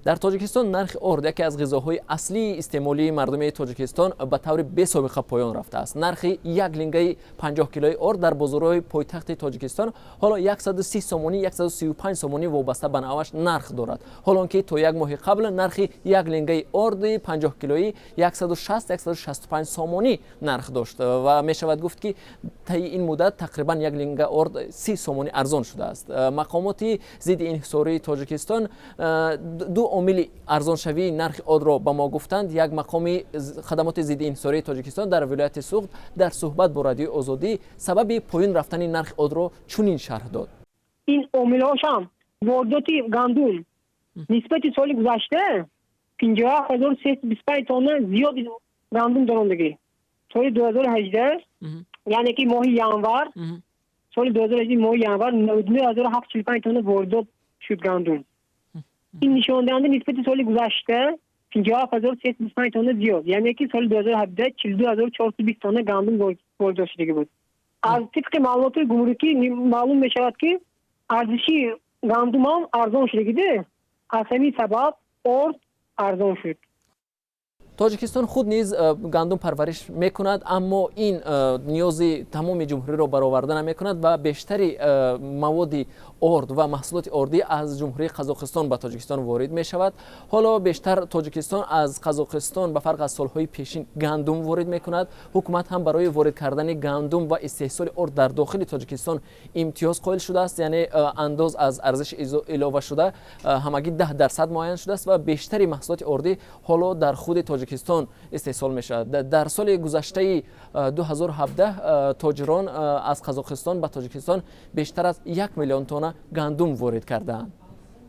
Дар Тоҷикистон нархи орд, яке аз ғизоҳои аслии истеъмолии мардуми Тоҷикистон, ба таври бесобиқа поён рафтааст. Нархи як лингаи 50 килои орд дар бозорҳои пойтахти Тоҷикистон ҳоло 130 сомонӣ, 135 сомонӣ вобаста ба навъаш нарх дорад, ҳолон ки то як моҳи қабл нархи як лингаи орди 50 килоӣ 160, 165 сомонӣ нарх дошт ва мешавад гуфт, ки таи ин муддат тақрибан як линга орд 30 сомонӣ арзон шудааст. Мақомоти зидди инҳисории Тоҷикистон ду омили арзоншавии нархи ордро ба мо гуфтанд. Як мақоми хадамоти зидди инҳисории Тоҷикистон дар вилояти Суғд дар суҳбат бо Радиои Озодӣ сабаби поён рафтани нархи ордро чунин шарҳ дод. Ин омилҳошам: воридоти гандум нисбати соли гузашта 57 325 тонна зиёд гандум даромадагӣ соли 2018, яъне ки моҳи январ соли 2018, моҳи январ 99 745 тонна воридот шуд гандум. Ин нишондиҳанда нисбати соли гузашта 57 325 тонна зиёд, яъне ки соли 2017 42 420 тонна гандум воридот шудагӣ буд. Аз тибқи маълумоти гумрукӣ маълум мешавад, ки арзиши гандумам арзон шудагиде, аз ҳамин сабаб орд арзон шуд. Тоҷикистон худ низ гандум парвариш мекунад, аммо ин ниёзи тамоми ҷумҳуриро бароварда намекунад ва бештари маводи орд ва маҳсулоти ордӣ аз Ҷумҳурии Қазоқистон ба Тоҷикистон ворид мешавад. Ҳоло бештар Тоҷикистон аз Қазоқистон, ба фарқ аз солҳои пешин, гандум ворид мекунад. Ҳукумат ҳам барои ворид кардани гандум ва истеҳсоли орд дар дохили Тоҷикистон имтиёз қоил шудааст, яъне андоз аз арзиши иловашуда ҳамагӣ 10% муайян шудааст ва бештари маҳсулоти ордӣ ҳоло дар худи Тоҷикистон истеҳсол мешавад. Дар соли гузаштаи 2017 тоҷирон аз Қазоқистон ба Тоҷикистон бештар аз 1 миллион тонна гандум ворид кардаанд.